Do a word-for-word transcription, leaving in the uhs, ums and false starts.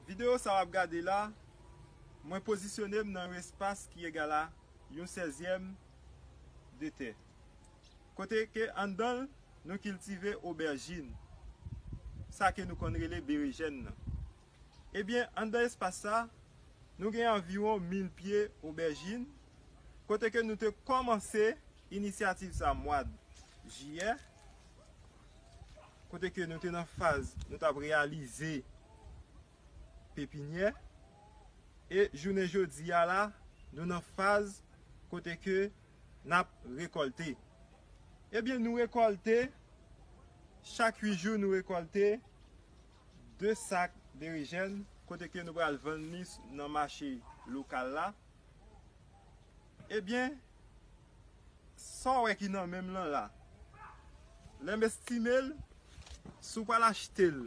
Videyo sa w ap gade la, mwen pozisyone m nan yon espas ki egal a yon sèzyèm de tè. Kote ke anndan l, nou kiltive obèjin, sa ke nou konn rele berejèn nan. Ebyen, anndan espas sa, nou gen anviwon mil pye obèjin, kote ke nou te kòmanse inisyativ sa mwa jiyè, kote ke nou te nan faz nou t ap reyalize pepinyè. E jounen jodi a la, nou nan faz kote ke n ap rekòlte. Ebyen, nou rekòlte, chak uit jou, nou rekòlte de sak berejèn, kote ke nou pral vann li nan mache lokal la. Ebyen, sa w wè ki nan men m lan la, lè m estime l, si w pral achte l